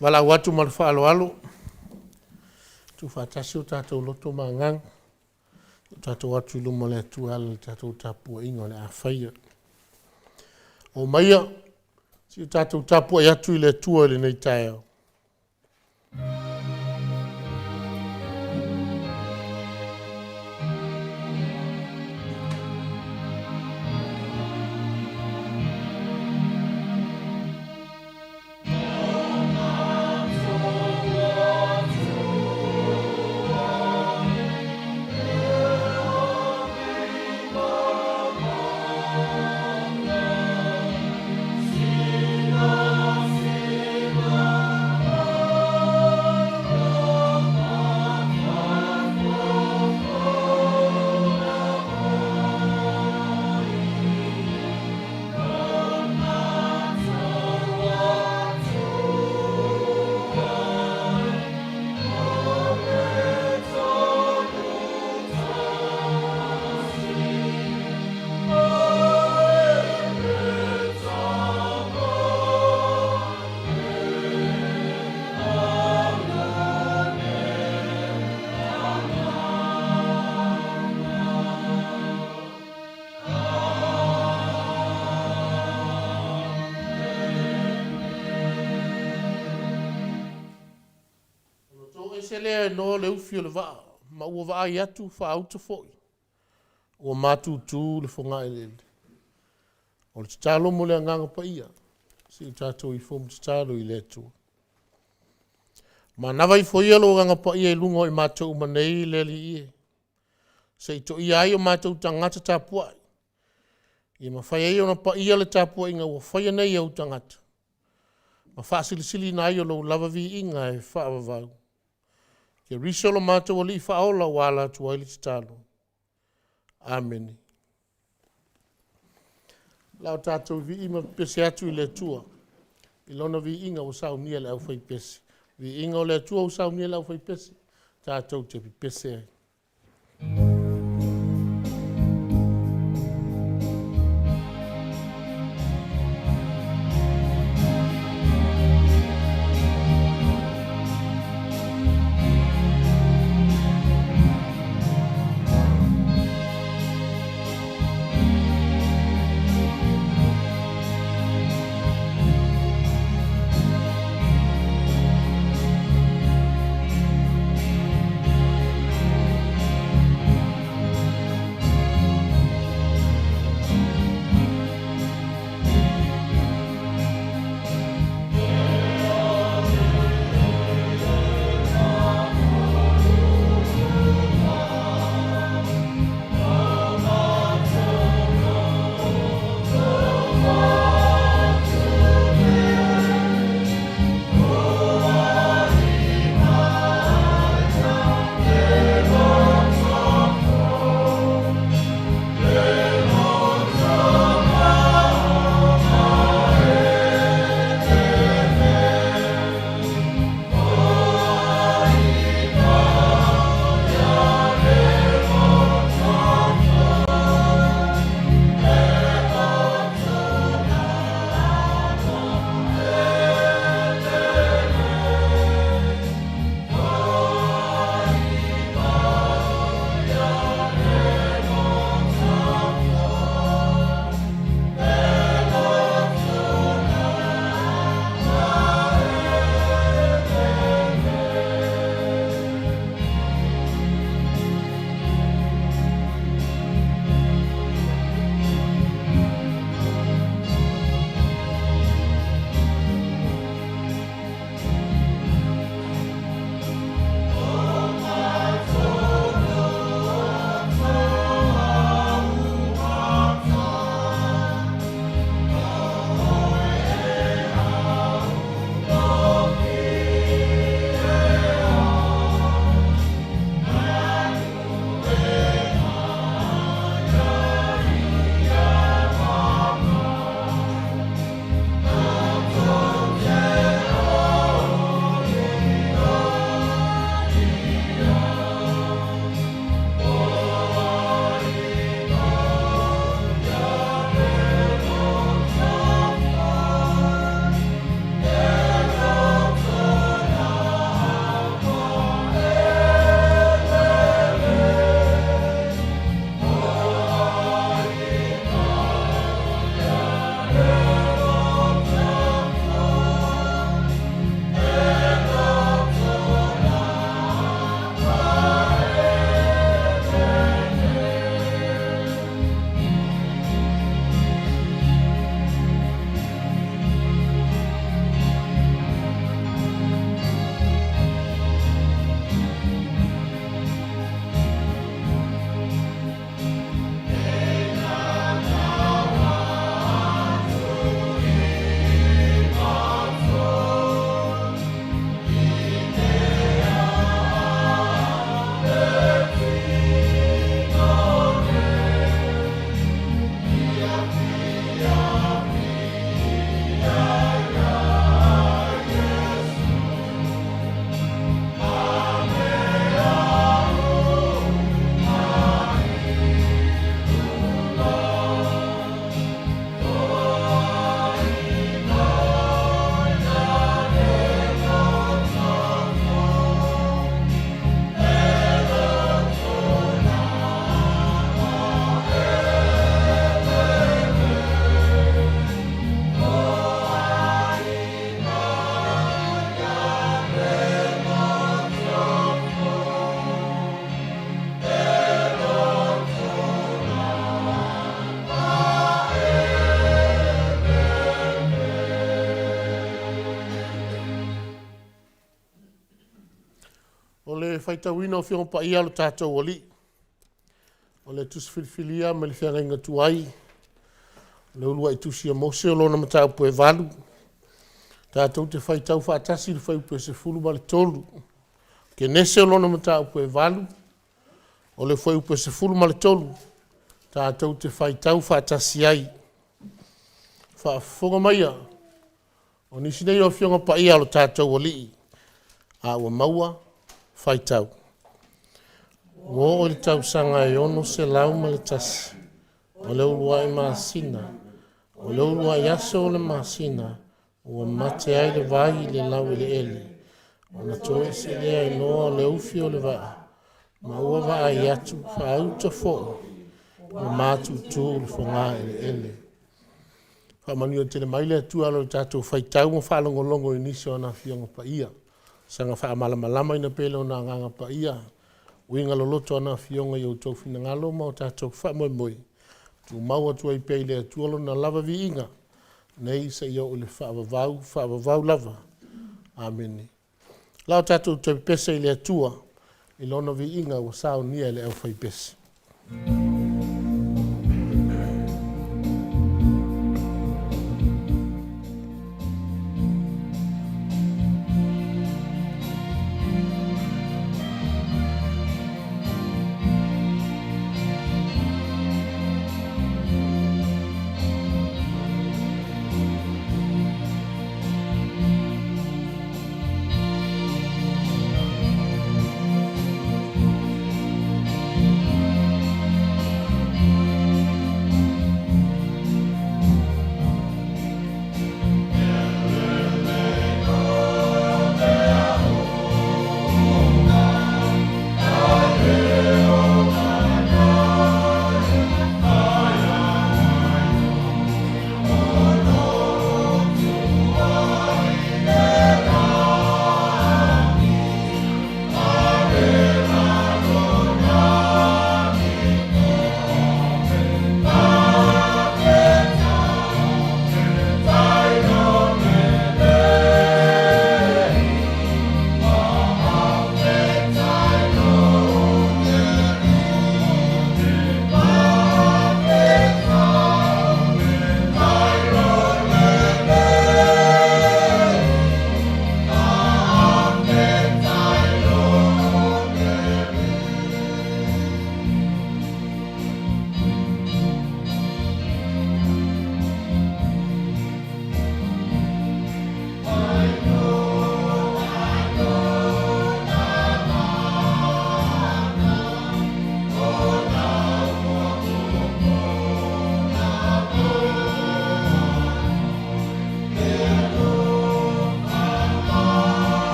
Valaau atu ma le faaaloalo, tuufaatasi o tatou loto ma agaga, ua tatou o atu i luma o le Atua e ala i le tatou tapuaiga o le a faia. Omaia se i o tatou tapuai atu i le Atua i lenei taeao. Ona toese lea e Noa le ufi o le vaa ma ua vaai atu faauta foi ua matutu le fogaeleele. O le tatalo mo le Agaga Paia, se i o tatou ifo ma tatalo i le Atua. Manava ifo ia lou Agaga Paia i luga o i matou uma nei le Alii e, se i toia ai o matou tagata tapuai, ia mafai ai ona paia le tapuaiga ua faia nei e ou tagata ma faasilisiliina ai lou lava viiga e faavavau. Keriso lo matou Alii Faaola ua ala atu ai le tatalo. Amene. O le a tatou vivii ma pepese atu i le Atua i Lona viiga ua saunia e le aufaipese. Viiga o le Atua ua saunia e le aufaipese tatou te pepese ai. O le faitauina o Afioga Paia a lo tatou Alii, o le Tusi Filifilia mai le Feagaiga Tuai, o le uluai tusi a Mose o lona mataupu e 8, tatou te faitau faatasi i le fuaiupu e 13. Kenese lona mataupu e 8, o le fuaiupu e 13, tatou te faitau faatasi ai. Faafofoga maia, o nisi nei o Afioga Paia a lo tatou Alii, a ua maua, faitau. Ua oo i le tausaga e 601, o le uluai masina, o le uluai aso o le masina, ua mate ai le vai i le laueleele, ona toese lea i Noa o le ufi o le vaa, ma ua vaai atu, faauta foi ua matutu le fogaeleele. Faamanuia tele mai le Atua i le tatou faitau ma faalogologo i nisi o ana Afioga Paia, saga faamalamalamaina pea e Lona Agaga Paia uiga loloto o ana Afioga i outou finagalo ma o tatou faamoemoe, tumau atu ai pea i le Atua Lona lava viiga nei seia oo i le faavavau, faavavau lava. Amene. O le a tatou toe pepese i le Atua i Lona viiga ua saunia e le aufaipese.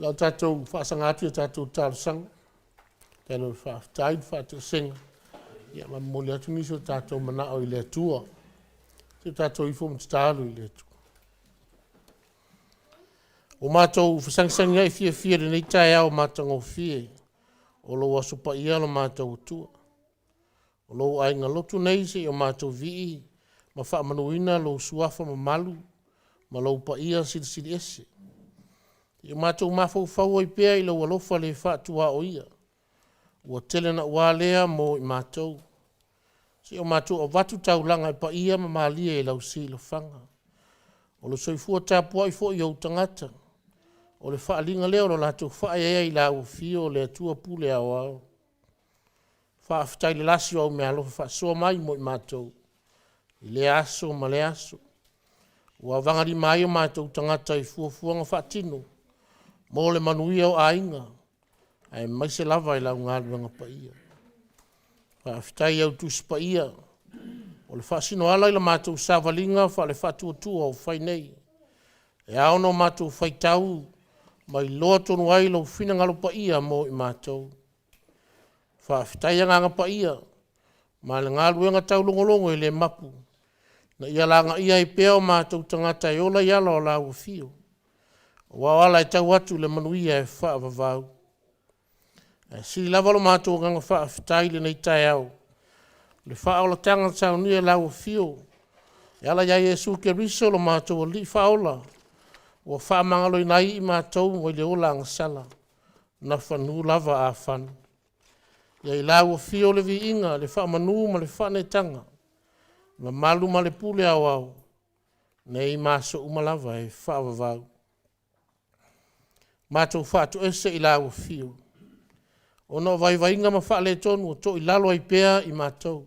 Le a tatou faasaga atu i a tatou talosaga, tatalo faafetai le faatoesega ma momoli atu nisi o tatou manao i le Atua. Se i o tatou ifo ma tatalo i le Atua. Ua matou fesagisagiai fiafia i lenei taeao matagofie o lou aso paia lo matou Atua. O lou aiga lotu nei seia o matou vii ma faamanuina lou suafa mamalu ma lou paia silisili ese. Ia matou mafaufau ai pea i lou alofa le faatuaoia ua tele naua lea mo i matou, seia o matou avatu taulaga e paia ma malie i lau silafaga. O le soifua tapuai foi o ou tagata, o le faaaliga lea o lo latou faaeaea i lau afio le Atua Pule Aoao. Faafetai le lasi o au meaalofa faasoa mai mo i matou i lea aso ma lea aso, ua avagalima ai o matou tagata i fuafuaga faatino mo le manuia o aiga aemaise lava i lau galuega paia. Faafetai i au Tusi Paia o le faasinoala i la matou savaliga faale-faatuatua ua fai nei, e ao ona matou faitau ma iloa tonu ai lou finagalo paia mo i matou. Faafetai Agaga Paia ma le galuega taulogologo e le mapu ina ia lagaia ai pea o matou tagata e ola i ala o lau afio, aua o ala e tau atu i le manuia e faavavau. Ae sili lava lo matou agaga faafetai i lenei taeao i le faaolataga na saunia i lau afio e ala ia Iesu Keriso lo matou Alii Faaola, ua faamagaloina ai i matou mai le ola agasala, nafanua lava afanu. Ia i lau afio le viiga, le faamanu ma le faaneetaga, mamalu ma le pule aoao nei ma aso uma lava e faavavau. Matou faatoese i lau afio ona o vaivaiga ma faaletonu o toilalo ai pea i matou,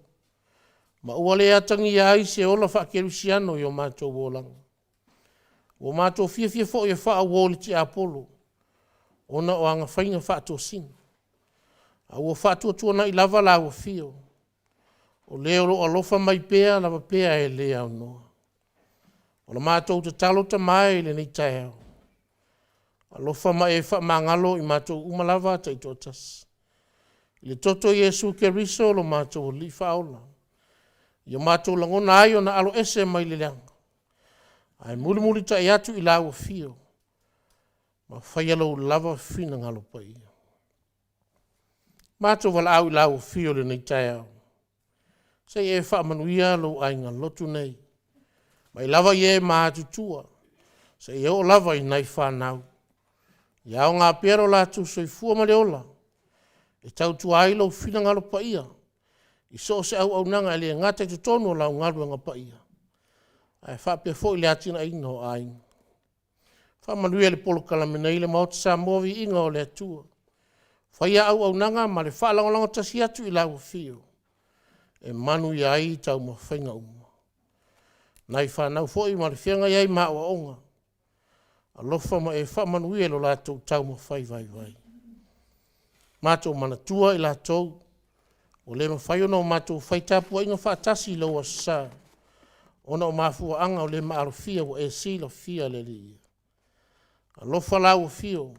ma ua le atagia ai se ola faakerisiano i o matou olaga. Ua matou fiafia foi e faauo i le tiapolo ona o ana faiga faatosina, a ua faatuatuanai lava lau afio, o le o lo o alofa mai pea lava pea e le aunoa. O le matou tatalo Tama e i lenei taeao, alofa ma e faamagalo i matou uma lava taitoatasi, i le toto o Iesu Keriso lo matou Alii Faaola, ia matou lagona ai ona aloese mai le leaga ae mulimulitai atu i lau afio ma faia lou lava finagalo paia. Matou valaau i lau afio i lenei taeao, se i e faamanuia lou aiga lotu nei, mai lava i e matutua seia oo lava i nai fanau. Ia aoga pea lo latou soifua ma le ola e tautua ai lou finagalo paia i so o se auaunaga, e le gata i totonu o lau galuega paia, ae faapea foi le atinaeina o aiga. Faamanuia i le polokalame nei le Maota Samoa, viiga o le Atua. Faia auaunaga ma le faalagolago tasi atu i lau afio e manuia ai taumafaiga uma. Nai fanau foi ma le feagai ai ma aoaoga, alofa ma e faamanuia i lo latou taumafai vaivai. Matou manatua i latou ua le mafai ona matou fai tapuaiga faatasi i lou aso Sa ona o mafuaaga ua le maalofia ua e silafia le Alii. Alofa lau afio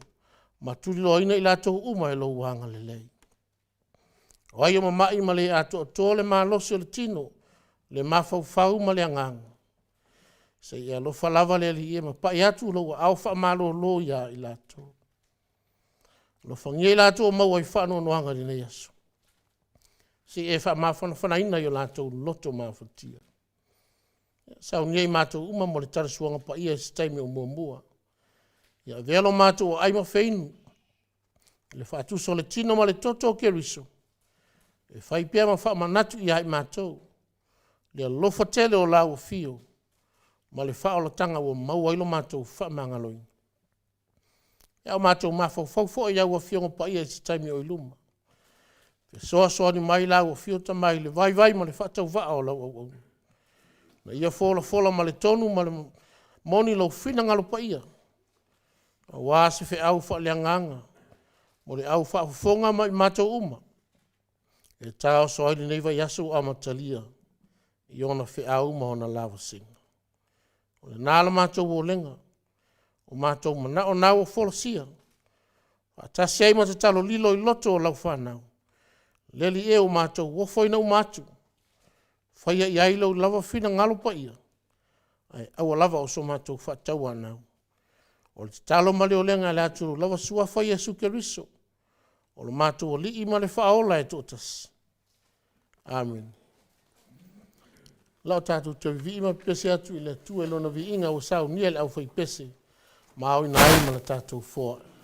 ma tuliloaina i latou uma i lou agalelei. O ai o mamai ma le atoatoa le malosi o le tino, le mafaufau ma le agaga, se i e alofa lava le Alii e ma pai atu lou aao faamalolo ia i latou. Alofagia i latou ua maua ai faanoanoaga i lenei aso, se i e faamafanafanaina i o latou loto mafatia. Saunia i matou uma mo le talisuaga paia i se taimi o muamua. Ia avea lo matou aai ma feinu i le faatusa o le tino ma le toto o Keriso e fai pea ma faamanatu ia i matou le alofa tele o lau afio ma le faaolataga ua maua ai lo matou faamagaloina. A o matou mafaufau foi i au Afioga Paia i se taimi o i luma, fesoasoani mai lau Afio Tama i le vaivai ma le faatauvaa o lau auauna, ina ia folafola ma le tonu ma le moni lou finagalo paia aua se feau faaleagaga mo le au faafofoga ma i matou uma e taoso ai lenei vaiaso ua amatalia i ona feau ma ona lavasiga. O lena la matou olega, o matou manao na ua folasia. faatasi ai ma tatalo lilo i loto o lau fanau. Le Alii e, ua matou ofoina uma atu, faia i ai lou lava finagalo paia, ae aua lava o so matou faatauanau. O le tatalo ma le olega e ala atu i lou lava suafa Iesu Keriso o lo matou Alii ma le Faaola e toatasi. Amene. O le a tatou toe vivii ma pepesi atu i le Atua i Lona viiga ua saunia e le aufaipese ma aoina ai ma le tatou foa.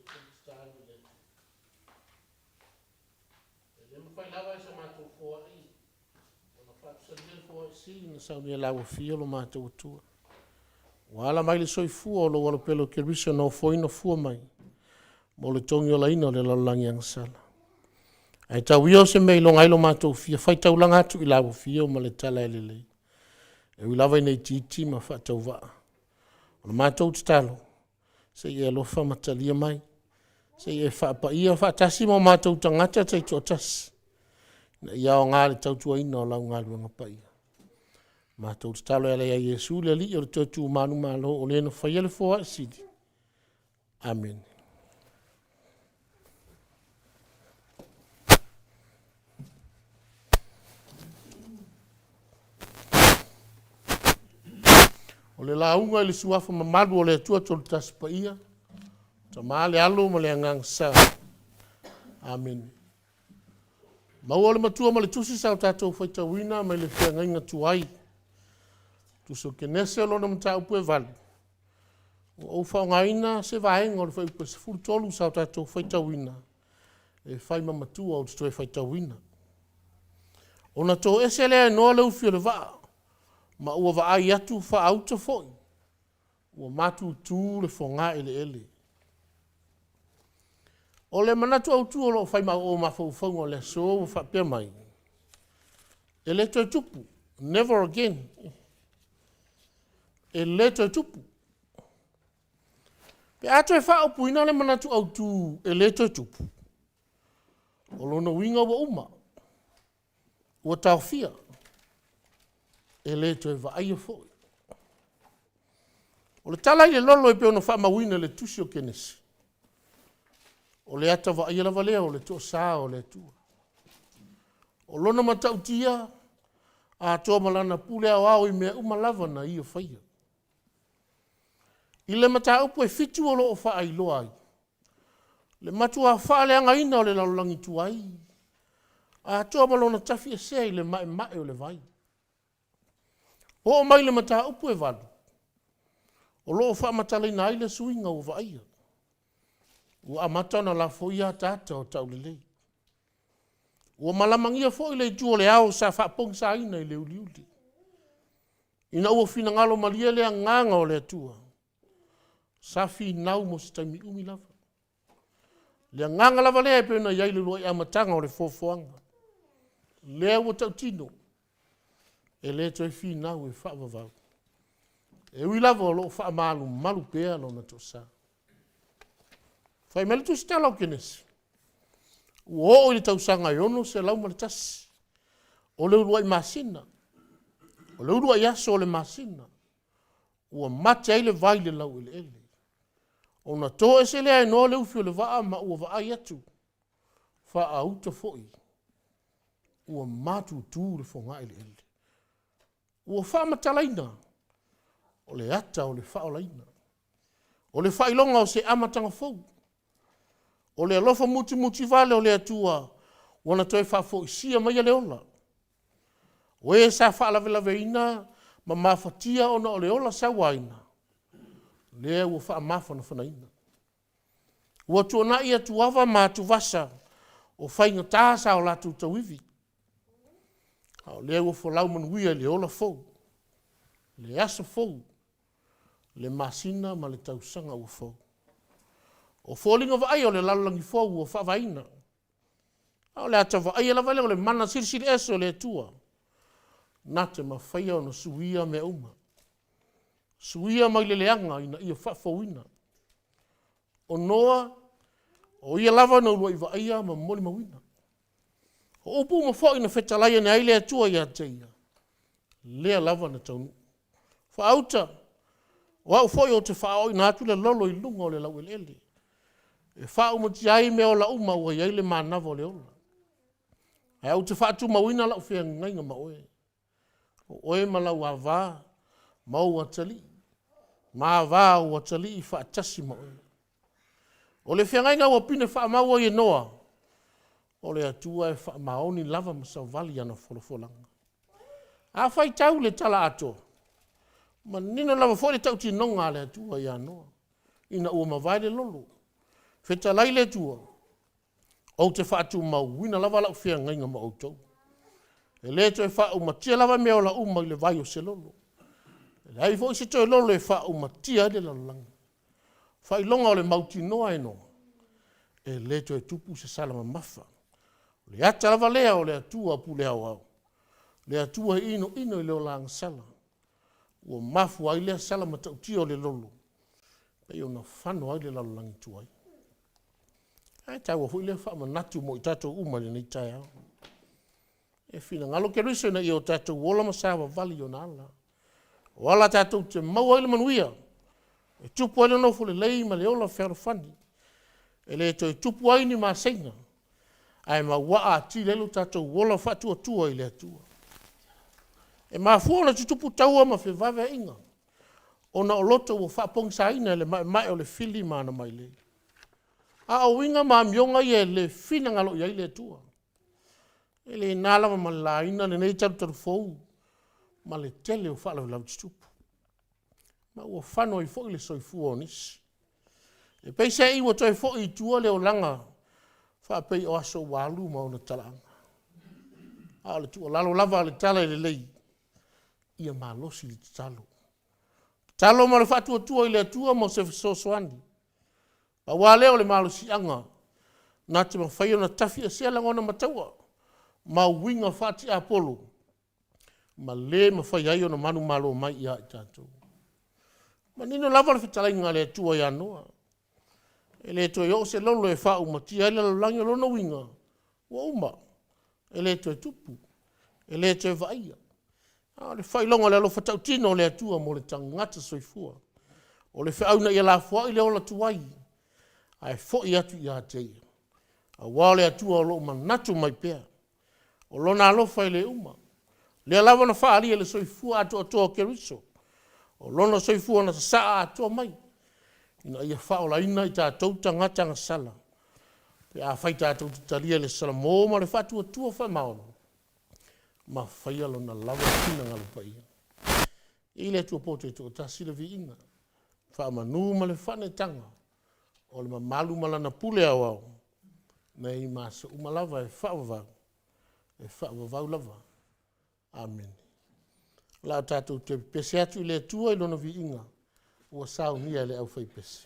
faia tatalo i le Atua. E le mafai lava e sa matou foai ona faatusalia le foai sili na saunia e lau Afio lo matou Atua. Ua ala mai le soifua o lou Alo pele o Keriso na ofoina fua mai mo le togiolaina o le lalolagi agasala. Ae tau ia o se mea e iloga ai lo matou fia faitaulaga atu i lau afio ma le tala e lelei, e ui lava ina itiiti ma faatauvaa. O le matou tatalo, se i e alofa ma talia mai, se i e faapaia faatasi ma o matou tagata taitoatasi, ina ia aoga i le tautuaina o lau galuega paia. Matou tatalo e ala ia Iesu le Alii o le toatu manumalo, o Le na faia le foai sili. Amene. O le lauga i le suafa mamalu o le Atua Toletasi Paia, Tama le Alo ma le Agaga Sa. Amene. Maua le matua ma le tusi sa o tatou faitauina mai le feagaiga tuai, tusi o Kenese lona mataupu e 8, ua ou faaaogaina se vaega o le fuaiupu e 13 sa tatou faitauina e fai ma matua ou te toe faitauina. Ona toese lea e Noa le ufi o le vaa, ma ua vaai atu faauta foi, ua matutu le fogaeleele. O le manatu autu o lo o fai ma oo o mafaufauga o le aso ua faapea mai, e le toe tupu, never again. E le toe tupu. Pe a toe faaupuina le manatu autu e le toe tupu, o lona uiga ua uma, ua taofia, e le toe vaaia foi. O le tala i le lolo e pei ona faamauina i le tusi o Kenese, o le ata vaaia lava lea o le toasa o le Atua. O lona matautia atoa ma lana pule aoao i mea uma lava na Ia faia. I le mataupu e 7 o lo o faailoa ai le matua faaleagaina o le lalolagi tuai atoa ma lona tafiesea i le maemae o le vai. Oo mai i le mataupu e 8, o lo o faamatalaina ai le suiga ua vaaia, ua amata ona lafoia ataata o taulelei, ua malamagia foi le itu o le ao sa faapogisaina i le uliuli, ina ua finagalo malie le agaga o le Atua, sa finau mo se taimi umi lava. Le agaga lava lea e pei ona i ai i le uluai amataga o le foafoaga, lea ua tautino, e le toe finau e faavavau, e ui lava o lo o faamalumalu pea lona toasa. Fai mai le tusitala o Kenese, ua oo i le tausaga e 601, o le uluai masina, o le uluai aso o le masina, ua mate ai le vai i le laueleele. Ona toese lea e Noa le ufi o le vaa ma ua vaai atu, faauta foi ua matutu le fogaeleele. Ua faamatalaina, o le ata o le faaolaina, o le faailoga o se amataga fou. O le alofa mutimutivale o le Atua ua na toe faafoisia maia le ola. O e sa faalavelaveina ma mafatia ona o le ola sauaina, lea ua faamafanafanaina. Ua tuanai atuava ma atuvasa o faigata sa o latou tauivi, a o lea ua folau manuia i le ola fou, le aso fou, le masina ma le tausaga ua fou. O foliga vaaia o le lalolagi fou ua faavaeina, a o le ata vaaia lava lea o le mana silisili ese o le Atua na te mafaia ona suia mea uma, suia mai le leaga ina ia faafouina. O Noa, o ia lava na uluai vaaia ma molimauina. O upu uma foi na fetalai ane ai le Atua ia te ia, lea lava na taunuu. Faauta, o au foi ou te faaooina atu le lolo i luga o le laueleele e faaumatia ai meaola uma ua i ai le manava o le ola. Ae ou te faatumauina lau feagaiga ma oe, o oe ma lau ava ma ou atalii, ma ava a ou atalii faatasi ma oe. O le feagaiga ua pine faamau ai e Noa, o le Atua e faamaoni lava ma savali ana folafolaga. A faitau le tala atoa, e manino lava foi le tautinoga a le Atua ia Noa ina ua mavae le lolo. Fetalai le Atua, ou te faatumauina lava lau feagaiga ma outou. E le toe faaumatia lava meaola uma i le vai o se lolo. E leai foi se toe lolo e faaumatia ai le lalolagi. Faailoga o le mautinoa e Noa, e le toe tupu se sala mamafa. O le ata lava lea o le Atua pule aoao, le Atua e inoino i le ola agasala, ua mafua ai lea sala matautia o le lolo pei ona fano ai le lalolagi tuai. Ae taua foi lea faamanatu mo i tatou uma i lenei taeao. E finagalo Keriso ina ia o tatou ola ma savavali i ona ala, o ala tatou te maua ai le manuia, e tupu ai le nofo lelei ma le ola fealofani, e le toe tupu ai ni maseiga, ae mauaa atili ai lo tatou ola faatuatua i le Atua. E mafua ona tutupu taua ma fevaveaiga ona o loto ua faapogisaina e le maemae o le fili ma ana mailei. A o uiga ma amioga ia e le finagalo i ai le Atua. E le na lava ma le laina lenei talutalufou ma le tele o faalavelave tutupu, ma ua fano ai foi le soifua o nisi. Peiseai ua toe foi i tua le olaga faapei o aso ua alu ma ona talaaga. A o le tuualalo lava a le tala e lelei, ia malosi le tatalo, tatalo ma le faatuatua i le Atua mo se fesoasoani. Pau lava lea o le malosiaga na te mafai ona tafiesea lagona mataua ma uiga faatiapolo ma le mafai ai ona manumalo mai ia i tatou. E manino lava le fetalaiga a le Atua ia Noa, e le toe oo se lolo e faaumatia ai le lalolagi. O lona uiga ua uma, e le toe tupu, e le toe vaaia. A o le faailoga o le alofa tautino o le Atua mo le tagata soifua. O le feau ina ia lafoai le ola tuai ae foi atu ia te Ia, aua o le Atua o lo o manatu mai pea. O Lona alofa e le uma, o lea lava na faaalia i le soifua atoatoa o Keriso, o Lona soifua na sasaa atoa mai ina ia faaolaina i tatou tagata agasala pe afai tatou te talia le salamo ma le faatuatua faamaoni ma faia Lona lava finagalo paia. I le Atua poto e toatasi le viiga, faamanu ma le faaneetaga, o le mamalu ma Lana pule aoao nei ma aso uma lava e faavavau, e faavavau lava. Amene. O le a tatou toe pepese atu i le Atua i Lona viiga ua saunia e le aufaipese.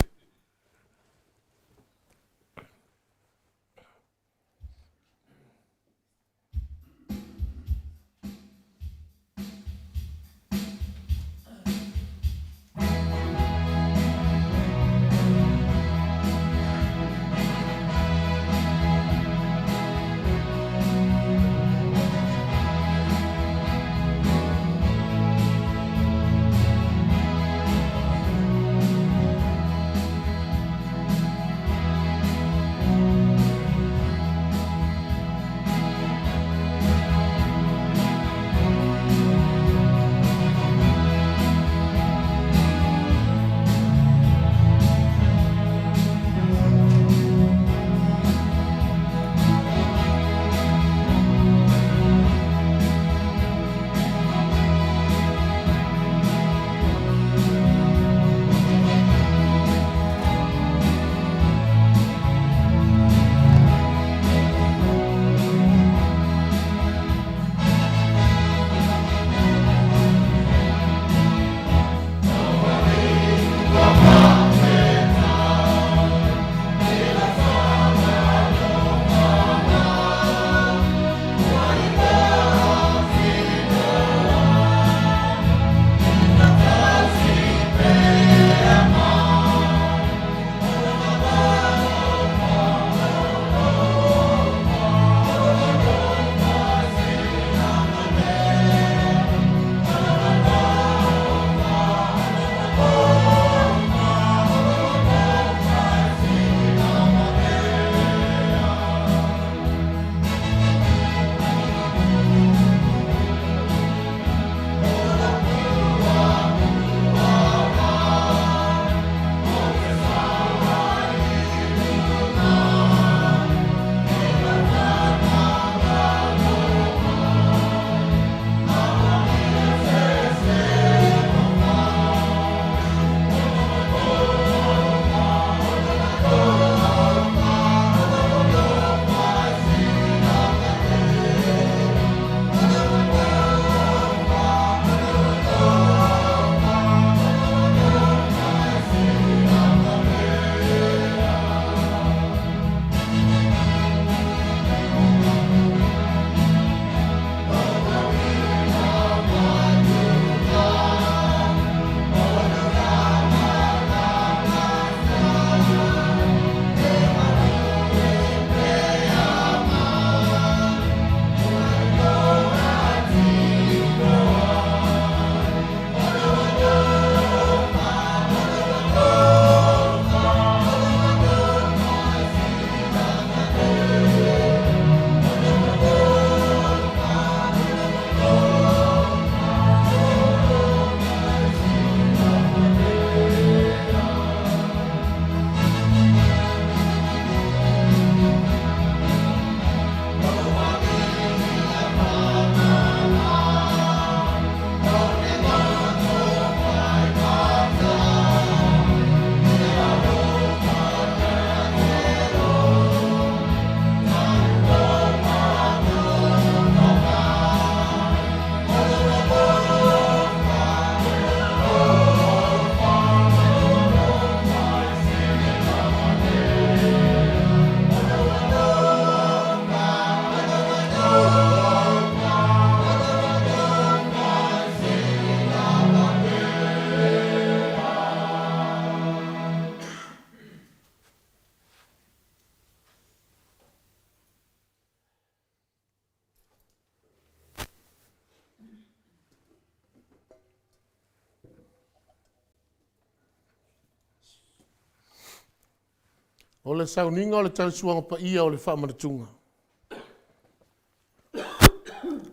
O le sauniga o le talisuaga paia o le faamanatuga.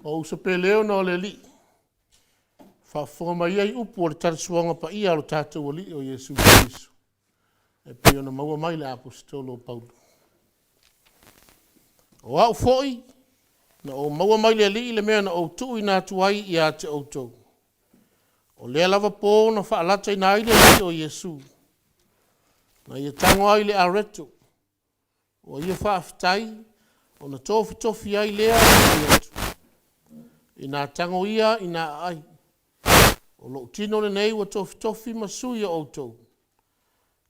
O ou uso pele ona o le Alii, faafofoga mai ia i upu o le talisuaga paia a lo tatou Alii o Iesu Keriso e pei ona maua mai i le Aposetolo o Paulo. O au foi na ou maua mai le Alii le mea na ou tuuina atu ai ia te outou, o lea lava po na faalataina ai le Alii o Iesu, na ia tago ai le areto, ua ia faafetai ona tofitofi ai lea ma fai atu, “Ina tago ia ina aai, o lou tino lenei ua tofitofi ma sui o outou.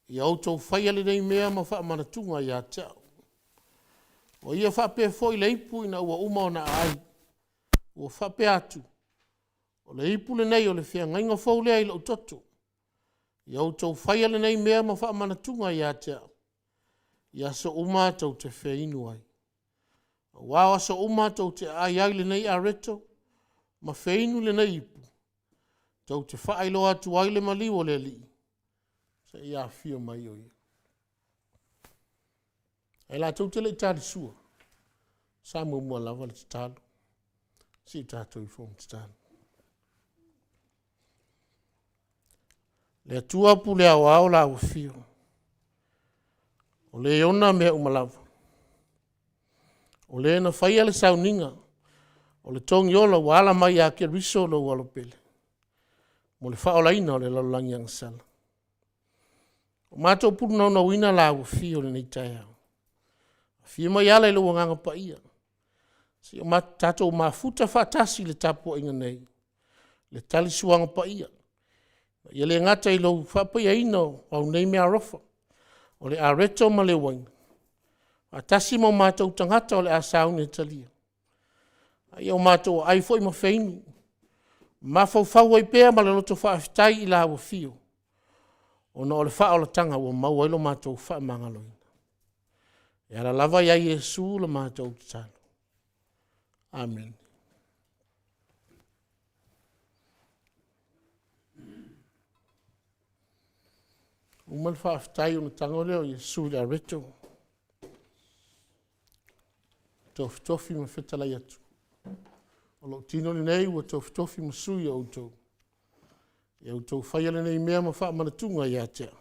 Ia outou faia lenei mea ma faamanatuga ia te au.” Ua ia faapea foi le ipu ina ua uma ona aai, ua faapea atu, “O le ipu lenei o le feagaiga fou lea i lou toto. Ia outou faia lenei mea ma faamanatuga ia te au i aso uma tou te feinu ai. Aua o aso uma tou te aai ai i lenei areto ma feinu i lenei ipu, tou te faailoa atu ai le maliu o le Alii seia afio mai o ia.” Ae latou te le i talisua, sa muamua lava le tatalo. Se i tatou ifo ma tatalo. Le Atua pule aoao lau Afio, o Le ona mea uma lava, o Le na faia le sauniga o le togiola ua ala mai ia Keriso lou Alopele mo le faaolaina o le lalolagi agasala. Ua matou pulunauauina lau Afio i lenei taeao, afio mai e ala i lou Agaga Paia seia tatou mafuta faatasi i le tapuaiga nei le talisuaga paia. Ia le gata i lou faapaiaina o au nei meaalofa o le areto ma le uaina, faatasi ma o matou tagata o le a sauni e talia, a ia o matou aai foi ma feinu, mafaufau ai pea ma le loto faafetai i lau Afio, ona o le faaolataga ua maua ai lo matou faamagaloina. E ala lava ia Iesu la matou tatalo. Amene. Ua uma le faafetai ona tago lea o Iesu i le areto, tofitofi ma fetalai atu, “O lou tino lenei ua tofitofi ma sui o outou. Ia outou faia lenei mea ma faamanatuga ia te au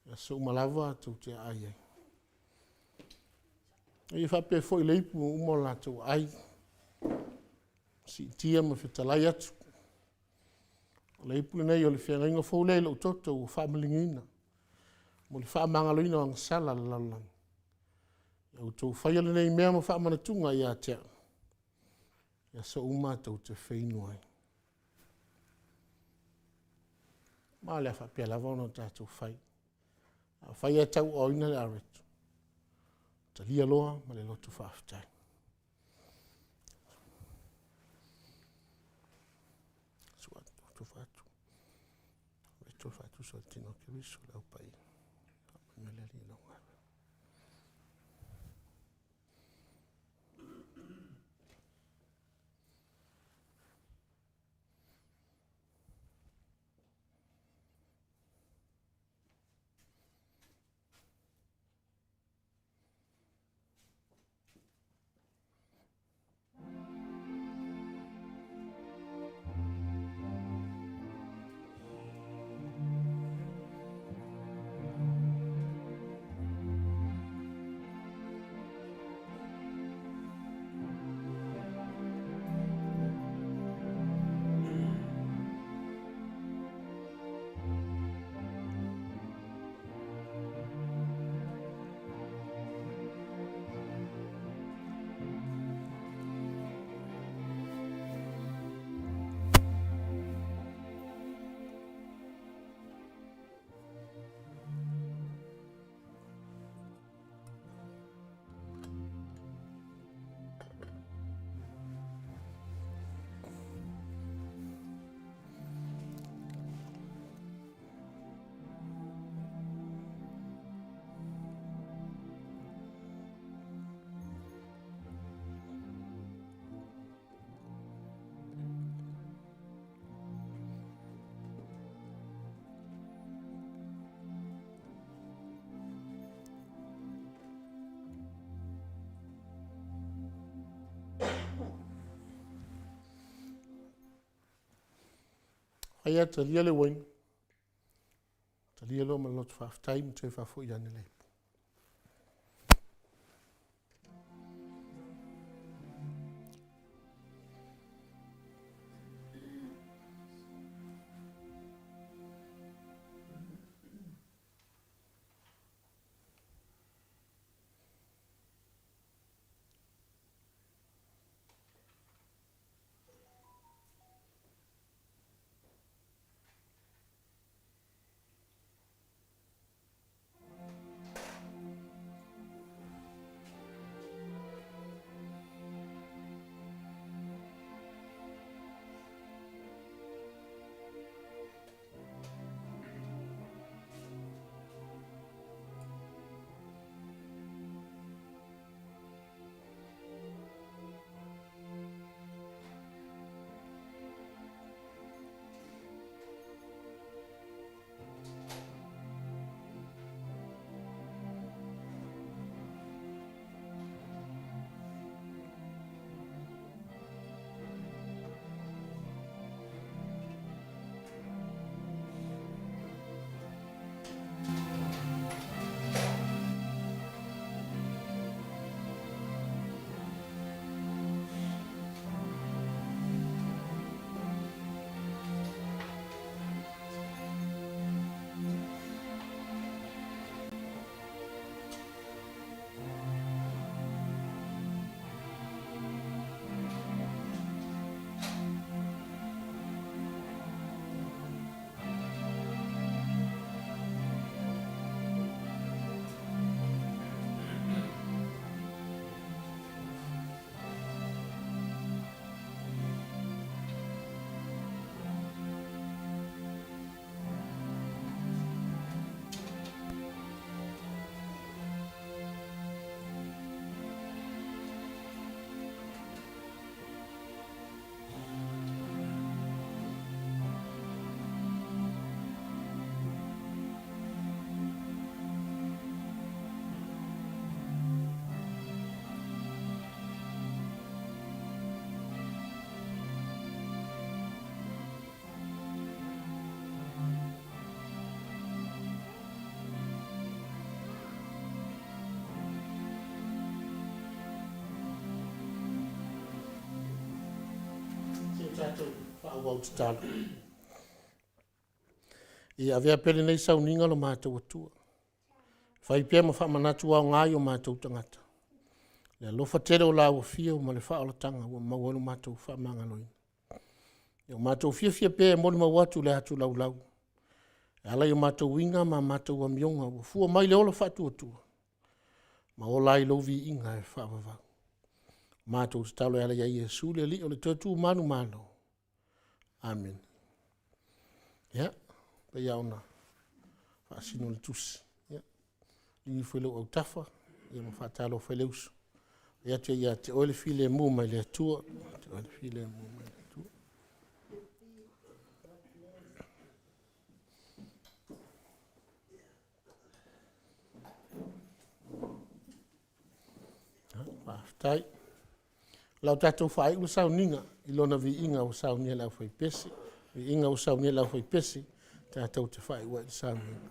i aso uma lava tou te aai ai.” E faapea foi i le ipu ua uma ona latou aai, siitia ma fetalai atu, “O le ipu lenei o le feagaiga fou lea i lou toto ua faamalieina mo le faamagaloina o agasala a le lalolagi. Ia outou faia lenei mea ma faamanatuga ia te au i aso uma tou te feinu ai.” Ma o le a faapea lava ona tatou fai. Afai ae tauaaoina le areto, talia loa ma le loto faafetai. Fai ae talia le uaina, talia loa ma le loto faafetai ma toe faafoi ane le ipu. Se i tatou faaauau i le tatalo. Ia avea pea lenei sauniga lo matou Atua e fai pea ma faamanatu aoga i o matou tagata i le alofa tele o lau afio ma le faaolataga ua maua ai lo matou fefaamagaloaiga. Ia matou fiafia pea e molimau atu i le atu laulau e ala i o matou uiga ma a matou amioga ua fua mai le ola faatuatua ma ola ai i lou viiga e faavavau. Matou tatalo e ala ia Iesu le Alii o le tootoo manumalo. Amene. Ia, pei lava ona faasino le Tusi, ia, liliu ifo i lou autafa ma faatalofa i le uso, fai atu ia te oe le filemu mai le Atua, ia te oe le filemu mai le Atua. Faafetai. O le a tatou faaiu le sauniga i Lona viiga ua saunia e le aufaipese. Viiga ua saunia e le aufaipese tatou te faaiu ai le sauniga.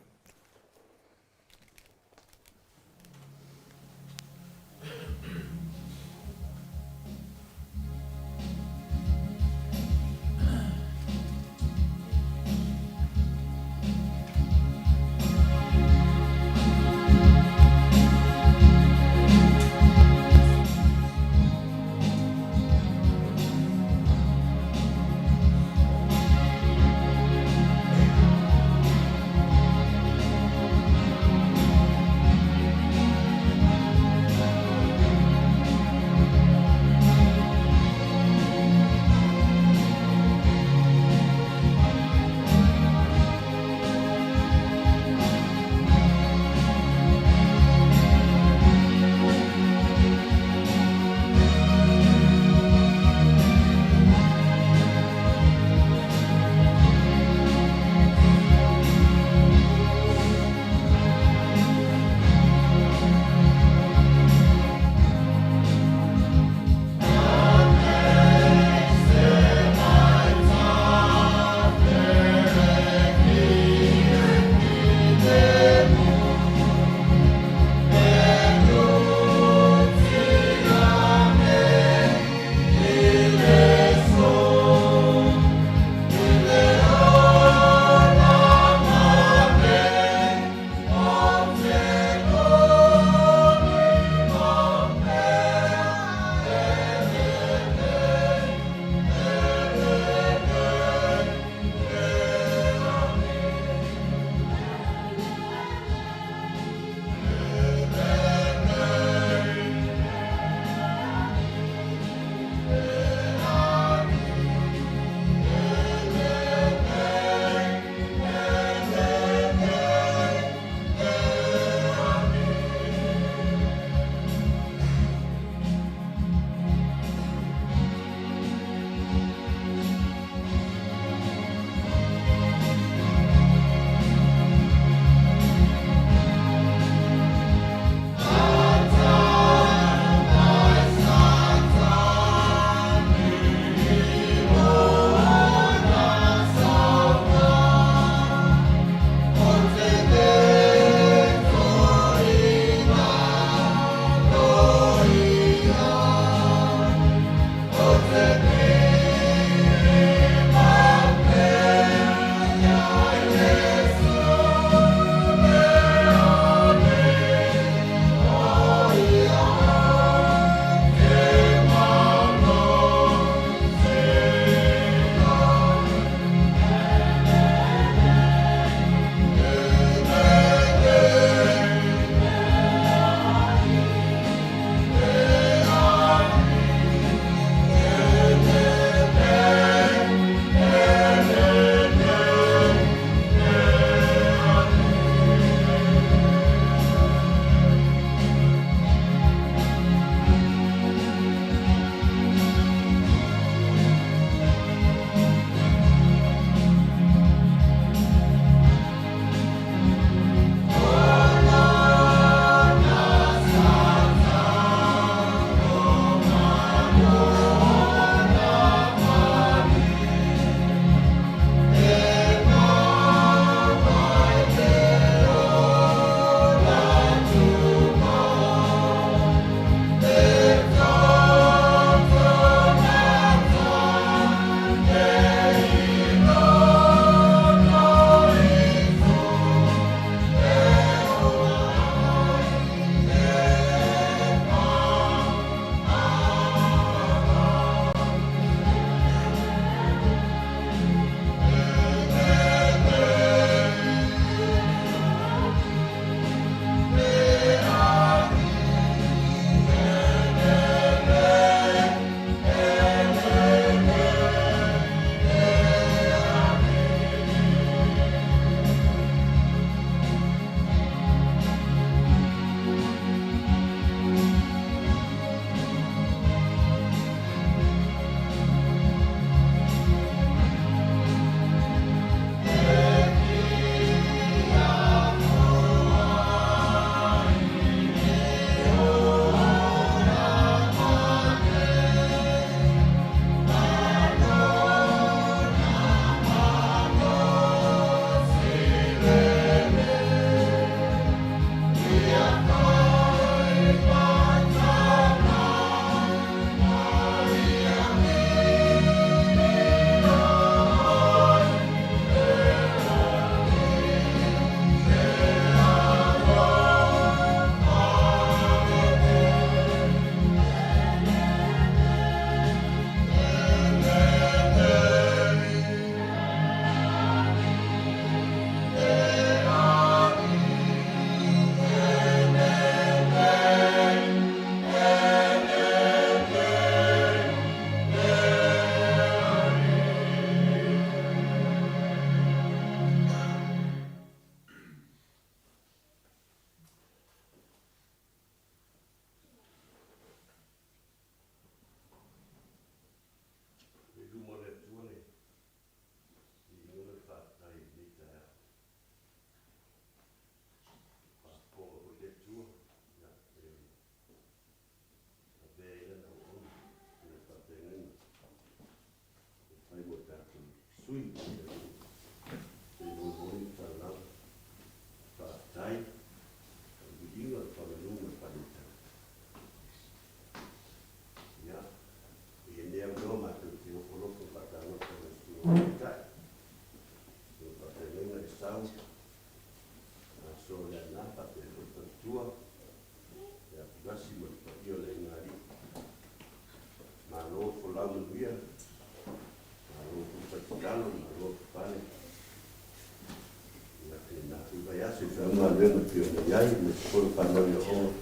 galuega e pei ona i ai, aemaise foi o fanau i aoga.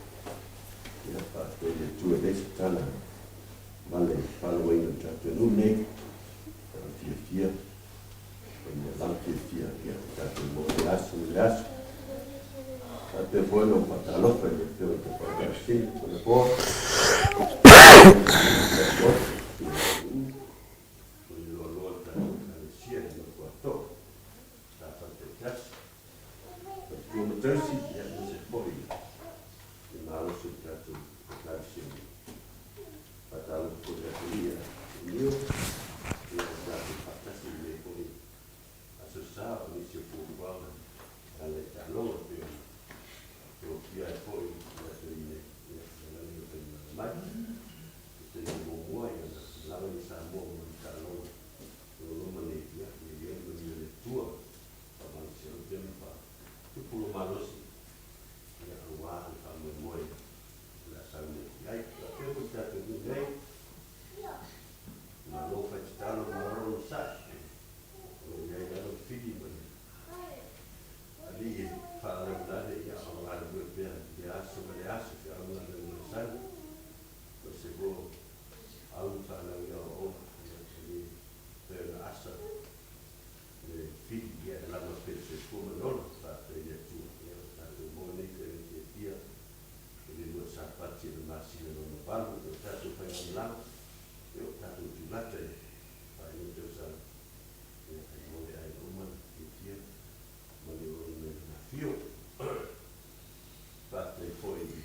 Ia, faafetai i le Atua e leai se tala ma le faalogoina o le tatou nuu nei, o le fiafia, o le lava fiafia, ia, o tatou maua i le aso ma le aso. Faapea foi ona ou faatalofa i le Afioga i le Tapaau Faasisina, Honourable, o le loaloa o le tatou Ekalesia i Makuatoa, Safata taitasi, faletua ma tausi, aemaise foi le malosi o le tatou Ekalesia nei. Faatalofa foi i le atunuu ia Nio, ia o tatou faatasi i lenei foi Aso Sa o nisi o fuafuaga e ala i taaloga e pei ona tofia ai foi le atunuu nei, ia le lagi o faimalaga mai. O se taimi muamua ia na malaga nei Samoa mo le taaloga o Roma nei, ia ia i ai le manuia o le Atua, faamalosi pea ma faatupu lou malosi, ia aua le faamoemoe o le a saunoa i ai. Faapea foi i tatou nuu nei, malo fai tatalo, malo onosai. O lo o i ai lava le fili ma le alii e faalavelave, ia a o galulue pea i le aso ma le aso, feau ma galuega masani, o se foi o au ma fanau i aoaoga, ia e le mafai ona asa le fili, ia e lava pea le soifua ma le ola. Faafetai i le Atua, ia ua tatou maua nei taimi fiafia i le lua Sapati o le masina lona valu o le tatou faigamalaga, ia ua tatou tulata i le faaiuga o tausaga, ia e momoli aiga uma le fiafia ma le ola mai lona afio. Faafetai foi i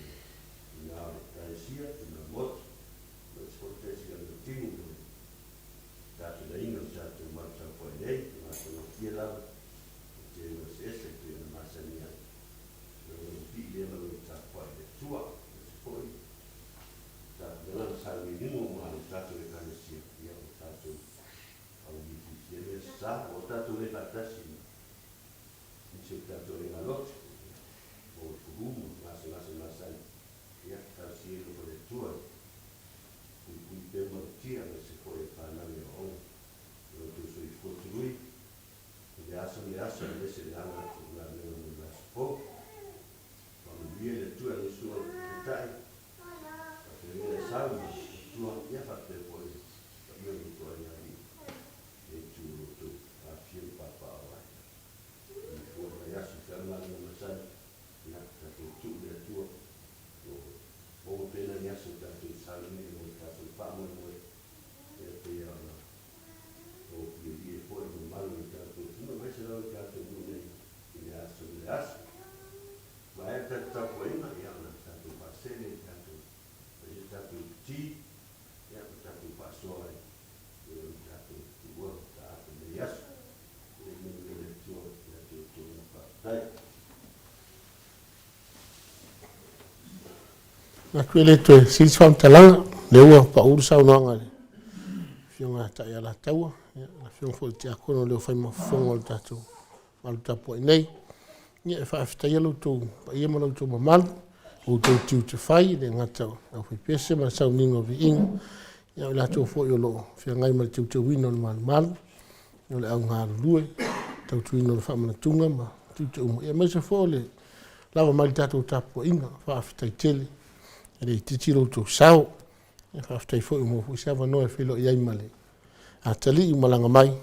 ina o le Ekalesia i Mamotu, aemaise foi le Ekalesia o le Mautini mo le tapenaina o le tatou malu tapuai nei, e matagofie lava le tele o eseese e pei ona masani ai. O lou pii lea ma lou tapuai i le Atua, aemaise foi tapenaga na sailiiliga uma a le tatou Ekalesia, ia o tatou auifiifia lea sa, ua tatou le faatasi i nisi o tatou aiga lotu, o le pulu ma gasegase masani, ia talosia i alofa o le Atua e puipui pea ma malutia, aemaise foi o fanau i aoaoga o lo outou soifua tului i le aso ma le aso, aemaise le ala atu o galuega mo le vaiaso fou. Faamanuia le Atua i lau susuga i le Taitai, faafeagaiga e sau ma matua, ia faapea foi le paia o lo outou aiga alii i le itu o lo outou afifio ma papaaao ai. Soifua le vaiaso i feau ma galuega masani, ia tatou tuu i le Atua o lo o maua pea nai aso tatou sauni ai mo le tatou faamoemoe, ia pei ona opielie foi le mamalu o le tatou atunuu aemaise lava le tatou nuu nei i le aso ma le aso. Maea le tatou tapuaiga, ia ona tatou faasele i tatou, fai le tatou ti, ia ma tatou faasoa ai i o tatou tuua mataafa i lenei aso. Ia manuia le Atua ia te outou ma faafetai. Manatu e le toe sili se faamatalaga, lea ua pau le saunoaga a le Afioga ia Taialataua, le Afioga foi i le Tiakono o le fai ma fofoga o le tatou malu tapuai nei. Ia e faafetaia lo outou paia ma lo outou mamalu, o outou tiute fai, e le gata o le aufaipese ma le sauniga o viiga, ia o i latou foi o lo o feagai ma le teuteuina o le malumalu, o le au galulue, tautuaina o le faamanatuga ma tiute uma, aemaise foi o le lava mai i le tatou tapuaiga. Faafetai tele, e le itiiti lo outou sao. Faafetai foi ua maua foi se avanoa e feiloai ai ma le atalii ua malaga mai,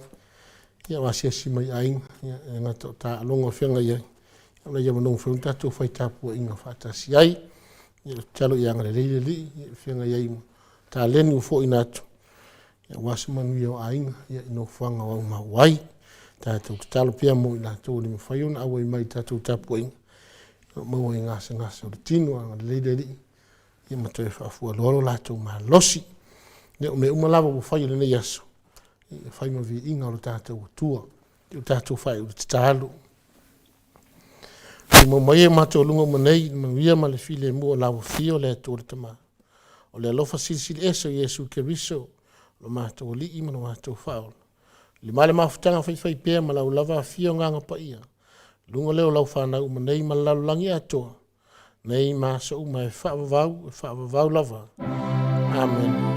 ua asiasi mai i aiga, e le gata o taaloga o feagai ai, a o nai avanoa ua mafai ona tatou fai tapuaiga faatasi ai. Ia tatalo ia agalelei le Alii i le feagai ai ma taleni ua foaiina atu aua se manuia o aiga i nofoaga o aumau ai. Tatou tatalo pea mo i latou ua le mafai ona auai mai i le tatou tapuaiga, o lo o maua i gasegase o le tino. Ia agalelei le Alii ma toe faafualoa lo latou malosi. Ia o mea uma lava ua faia i lenei aso, ia fai ma viiga o lo tatou Atua. Ia o tatou faaiu i le tatalo. Tumau maia matou luga uma nei i le manuia ma le filemu o lau afio le Atua le Tama, o le alofa silisili ese o Iesu Keriso, lo matou Alii ma lo matou Faaola, le ma le mafutaga faifaipea ma lau lava afio Agaga Paia, luga lea o lau fanau uma nei ma le lalolagi atoa, nei ma aso uma e faavavau, e faavavau lava. Amene.